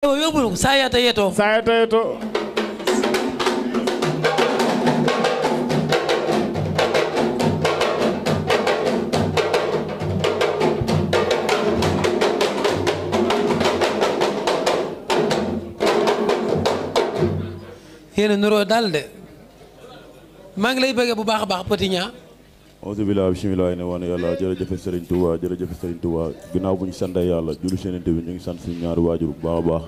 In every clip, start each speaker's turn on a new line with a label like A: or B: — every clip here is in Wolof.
A: yóbbul sayata yeto yéen a nuroo daal de maa ngi lay bëggee bu baax a baax Petit Niang.
B: auzu billaahi bismillaahi ne woon yàlla jërëjëf Serigne Touba jërëjëf Serigne Touba ginnaaw bu ñu sant yàlla julli seenante bi ñu ngi sant suñu ñaari waajur bu baax a baax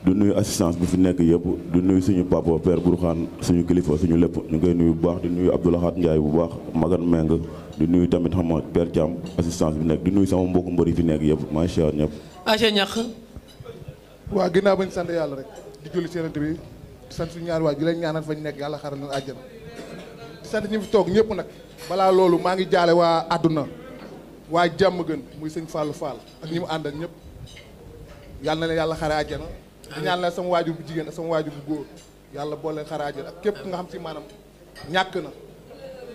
B: du nuyu assistance bi fi nekk yëpp du nuyu suñu papa père Bourkhane suñu kilifa suñu lépp ñu ngi koy nuyu bu baax di nuyu Abdoulahat Ndiaye bu baax Magan Meng di nuyu tamit xam nga père Thiam assistance bi nekk di nuyu sama mbokku mbër yi fi nekk yëpp macha allah ñëpp.
A: Aca ñax.
C: waaw ginnaaw ba ñu sant yàlla rek di julli seenante bi di sant suñu ñaari waajur di leen ñaanal fa ñu nekk yàlla xaral leen àjjana di sant ñi fi toog ñëpp nag balaa loolu maa ngi jaale waa àdduna waa jàmm gën muy sëñ Fallou Fall ak ñi mu àndal ñëpp yàlla na leen yàlla xare àjjana di ñaan la sama waajur bu jigéen ak sama waajur bu góor yàlla boole leen xare àjjana ak képp nga xam si maanaam ñàkk na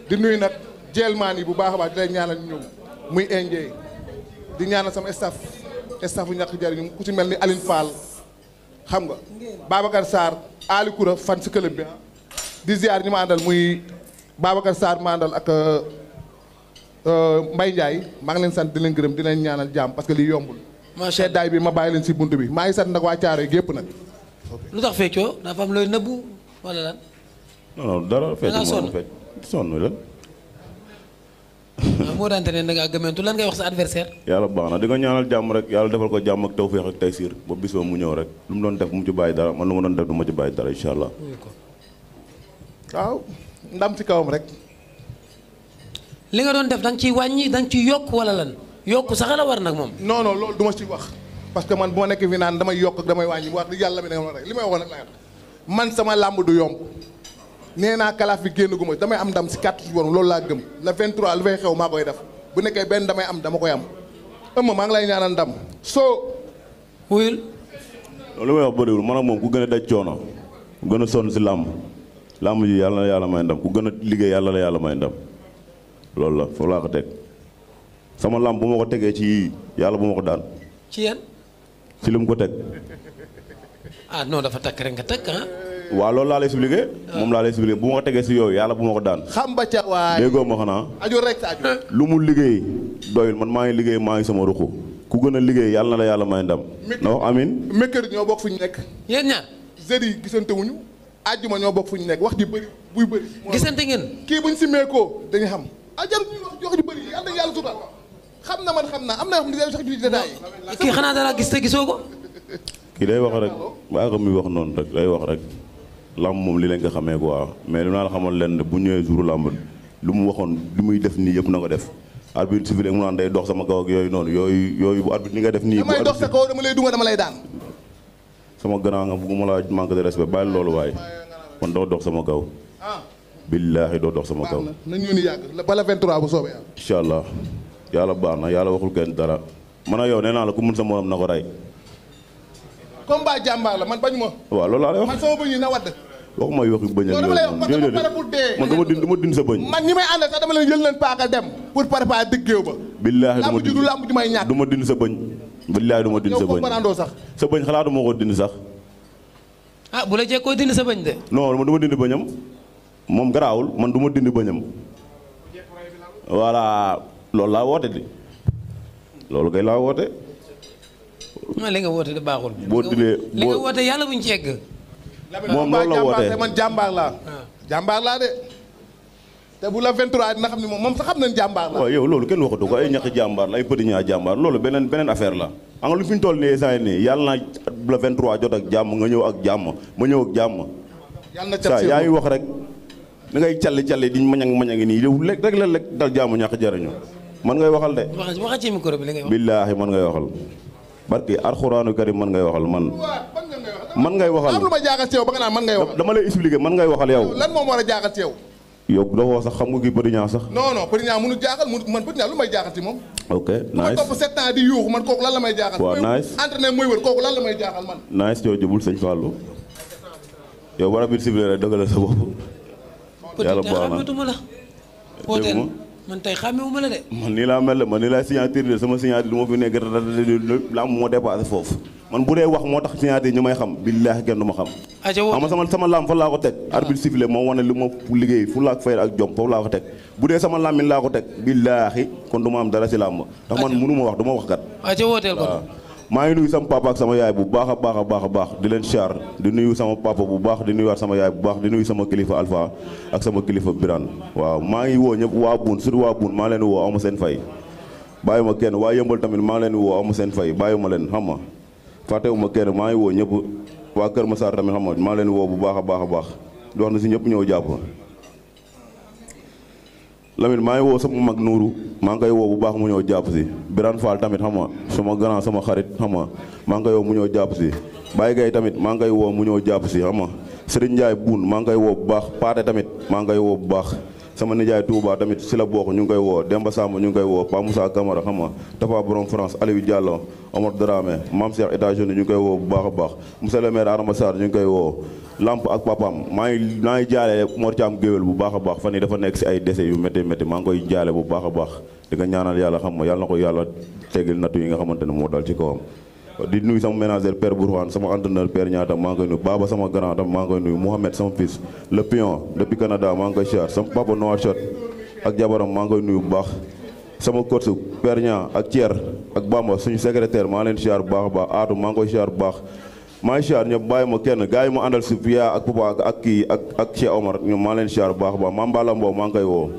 C: di nuyu nag jeelmaan yi bu baax a baax di leen ñaanal ñoom muy indien di ñaanal sama staff bu ñàkk jariñu ku ci mel ni Aline Fall xam nga Babacar Sarr Ali Koura fan si club bi di ziar ñi ma àndal muy Babacar Sarr ma àndal ak Mbaye Ndiaye maa ngi leen sant di leen gërëm di leen ñaanal jàmm parce que lii yombul. macha allah seddaay bi ma bàyyi leen si bunt bi maa ngi sant nag waa Thiaroye gépp nag.
A: lu tax feccoo dafa am looy nëbbu wala lan.
B: non dara fecc moom fecc sonn la.
A: moo daan te ne da ngaa gëmëntu lan ngay wax sa adversaire.
B: yàlla baax na di nga ñaanal jàmm rek yàlla defal ko jàmm ak tawféex ak taysiir ba bis ba mu ñëw rek lu mu doon def mu ci bàyyi dara man lu ma doon def du ma ci bàyyi dara incha allah.
C: waaw ndam ci kawam rek.
A: li nga doon def da nga ciy wàññi da nga ciy yokk wala lan yokk sax la war nag moom.
C: non non loolu du ma ci wax parce que man bu ma nekk fi naan damay yokk ak damay wàññi wax di yàlla mi ne rek li may wax nag laa man sama làmb du yomb nee naa kalaaf bi génn gu ma damay am ndam si 4 jours loolu laa gëm le 23 lu fay xew maa koy def bu nekkee benn damay am dama koy am ëmma maa ngi lay ñaanal ndam soo
A: wuyul.
B: loolu may wax bëriwul man ak moom ku gën a daj coono ku gën a sonn si làmb ji yàlla na yàlla may ndam ku gën a liggéey yàlla na yàlla may ndam loolu la foofu laa ko teg sama làmb bu ma ko tegee ci yii yàlla bu ma ko daan.
A: ci yan.
B: ci lu mu ko teg.
A: ah non dafa takk rek nga takk ah.
B: waaw loolu laa lay expliqué. moom laa lay expliqué bu ma ko tegee si yooyu yàlla bu ma ko daan.
C: xam ba ca waay
B: déggoo ma xanaa.
C: aju rek sa aju.
B: lu mu liggéey doyul man maa ngi liggéey maa ngi sama ruxu ku gën a liggéey yàlla na la yàlla may ndam. na wax amin.
C: mercredi ñoo bokk fu ñu nekk.
A: yéen ñaar.
C: jeudi gisante wuñu àjjuma ñoo bokk fu ñu nekk wax ji bëri buy bëri.
A: gisante ngeen.
C: kii buñ simee ko dañu xam. jarul ñuy wax ji bëri yàlla yàlla sutal xam na man xam naa am na yoo xam ne sax du détail.
A: kii xanaa dara gis te gisoo ko.
B: kii day wax rek baa ko muy wax noonu rek day wax rek lamb moom li leen ko xamee quoi mais lu naa la xamal leen bu ñëwee jour lamb lu mu waxoon li muy def nii yëpp na ko def arbitre civil mu naan day dox sama kaw ak yooyu noonu yooyu bu arbitre ni nga def nii.
C: damay dox sa kaw dama lay duma dama lay daan.
B: sama grand nga bugguma la manque de respect bàyyi loolu waaye man doo dox sama kaw. billaahi doo dox sama kaw.
C: nañ ñu ni yàgg bala 23 bu soobee yàlla.
B: incha allah yàlla baax na yàlla waxul kenn dara man ak yow nee naa la ku mun sa morom na ko rey.
C: combat jàmbaar la man bañu ma.
B: waaw loolu laa lay wax
C: man sama bëñ yi na wadd.
B: waxuma ay waxi bëñ ak
C: dama lay wax parce que pare pour dee.
B: man dama dind sa bëñ.
C: man ñi may àndal sax dama leen jël leen paaka dem pour préparer diggéew ba.
B: billaahi
C: lamb ji du lamb ji may ñàkk.
B: du ma dind sa bëñ. billaahi du ma dind sa bëñ
C: yow sax.
B: sa bëñ xalaatu moo ko dind sax.
A: ah bu la jekkoo dindi sa bëñ de.
B: non man du ma dind bëñam moom garaawul man du ma dind bëñam voilà loolu laa woote di loolu kay laa woote.
A: non li nga woote de baaxul.
B: boo dilee
A: li nga woote yàlla buñ ci egg.
B: moom loolu la wootee
C: man jàmbaar laa. jàmbaar laa de. te bu la 23 dina xam ne moom sax xam nañ jàmbaar la.
B: waaw yow loolu kenn waxatu ko ay ñaxi jàmbaar la ay Petit Niang jàmbaar loolu beneen affaire la. xam nga lu fi ñu toll nii saa nii yàlla na la 23 jot ak jàmm nga ñëw ak jàmm ma ñëw ak jàmm.
C: yàlla na
B: saa yaa ngi wax rek da ngay calli di mañang nii yow rek la dal jàmm ñàkk jariñu man ngay waxal de.
A: waxa ci micro bi li ngay wax.
B: billaahi man ngay waxal. barki alxuraanu karim man ngay waxal man. man ngay waxal
C: am lu ma jaaxal ci yow ba nga naan man ngay waxal.
B: dama lay expliquer man ngay waxal yow.
C: lan moom war a jaaxal ci yow.
B: yow doo sax xam nga kii Petit Niang sax.
C: non Petit Niang mënu jaaxal man Petit Niang lu may jaaxal ci moom.
B: ok nice
C: ma topp 7 ans di yuuxu man kooku lan la may jaaxal.
B: waaw nice
C: entraîneur mooy wër kooku lan la may jaaxal man.
B: nice yow jubul sëñ Fallou. yow war a biir ciblé rek dëggal sa bopp. yàlla baax na
A: la. wooteel man tey xàmmewuma la de.
B: man nii laa mel man nii laa signature de sama signature du ma fi nekk lamb moo dépassé foofu man bu dee wax moo tax signature ñu may xam billaahi kenn du ma xam. sama lamb fa laa ko teg. arbitre sifflé moo wane lu ma liggéey fu laak fay ak jom foofu laa ko teg bu dee sama lammin laa ko teg billaahi kon du ma am dara si làmb ndax man mënu ma wax du ma wax kat.
A: wooteel ko.
B: maa ngi nuyu sama papa ak sama yaay bu baax a baax di leen char di nuyu sama papa bu baax di nuyuwaat sama yaay bu baax di nuyu sama kilifa Alpha ak sama kilifa Birane waaw maa ngi woo ñëpp waa Buun surtout waa Buun maa leen woo amu seen fay bàyyi ma kenn waa Yëmbal tamit maa leen woo amu seen fay bàyyi ma leen xam nga fàttewuma kenn maa ngi woo ñëpp waa Kër Massar tamit xam nga maa leen woo bu baax a baax di wax na si ñëpp ñëw jàpp Lamine maa ngi woo sama mag Nuuru maa ngi koy woo bu baax mu ñëw jàpp si Birane Fall tamit xam nga sama grand sama xarit xam nga maa ngi koy woo mu ñëw jàpp si Baye Gueye tamit maa ngi koy woo mu ñëw jàpp si xam nga Serigne Ndiaye Boune maa ngi koy woo bu baax Paate tamit maa ngi koy woo bu baax sama nijaay Touba tamit si la bokk ñu ngi koy woo Demba Samb ñu ngi koy woo Pa Moussa Camara xam nga Tafa Borom France Aliou Diallo Omar Dramé Mame Cheikh États-Unis ñu ngi koy woo bu baax a baax monsieur le maire Adama Sarr ñu ngi koy woo Lamp ak papam maa ngi jaale Mor Thiam géwél bu baax a baax fan yi dafa nekk si ay décès yu métti maa ngi koy jaale bu baax a baax di nga ñaanal yàlla xam nga yàlla na ko yàlla teggil nattu yi nga xamante ne moo dal ci kawam di nuyu sama ménagère père Bourkhane sama entraîneur père ñaata maa ngi koy nuyu Baba sama grand tam maa ngi koy nuyu Mohamed sama fils le pion depuis Canada maa ngi koy siyaar sama papa Noir Shot ak jabaram maa ngi koy nuyu bu baax sama coach père ña ak Thier ak Bamba suñu secrétaire maa leen siyaar bu baax a baax Aatu maa ngi koy siyaar bu baax maa ngi siyaar ñëpp bàyyi ma kenn gars yi ma àndal si Pia ak Papa ak kii ak Cheikh Omar ñoom maa leen siyaar bu baax a baax maam Bala Mbow maa ngi koy woo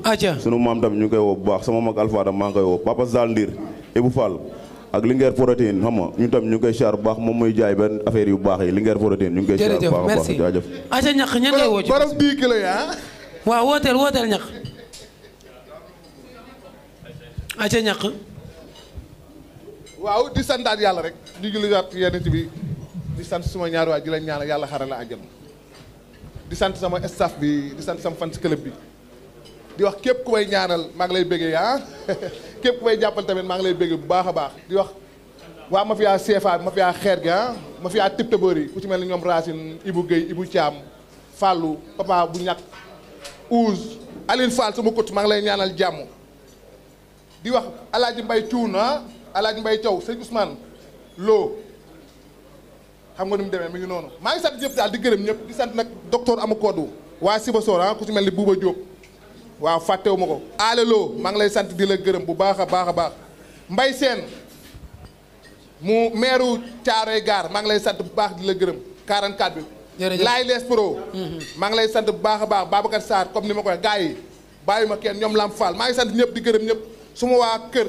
B: sunu maam tamit ñu ngi koy woo bu baax sama mag Alpha tam maa ngi koy woo Papa Zal Ndir Ibou Fall ak Linguère Protéine xam nga ñun tam ñu ngi koy siyaar bu baax moom muy jaay benn affaire yu baax yi Linguère Protéine ñu ngi koy siyaar bu baax a baax jaajëf
A: aca ñax ña ngay woo ci
C: borom 10 kilos ya
A: waaw wooteel ñax aca ñax
C: waaw di santaat yàlla rek di julliwaat yenn bi di sant suma ñaari waay di leen ñaanal yàlla xarala àjjana di sant sama staff bi di sant sama fans club bi di wax képp ku may ñaanal maa ngi lay bëggee képp ku may jàppal tamit maa ngi lay bëggee bu baax a baax di wax waa mafia CFA bi mafia xeer gi mafia tip tabër yi ku ci mel ni ñoom Racine Ibou Guèye Ibou Thiam Fallou papa bu ñàkk Ouz Aline Fall sama coach maa ngi lay ñaanal jàmm di wax Alaaji Mbay Cuun Alaaji Mbay Thiaw sëñ Ousmane Lo xam nga nu mu demee mi ngi noonu maa ngi sant ñëpp daal di gërëm ñëpp di sant nag docteur Amakodou waa Sibassor ku ci mel ni Bouba Diop waaw fàttewu ma ko alelo maa ngi lay sant di la gërëm bu baax a baax Mbay Seen mu meeru Caaroy Gaar maa ngi lay sant bu baax di la gërëm 44 bi laay lees pro maa ngi lay sant bu baax a baax Babacar Sarr comme ni ma koy gars yi bàyyi ma kenn ñoom Lamp Fall maa ngi sant ñëpp di gërëm ñëpp su ma waa kër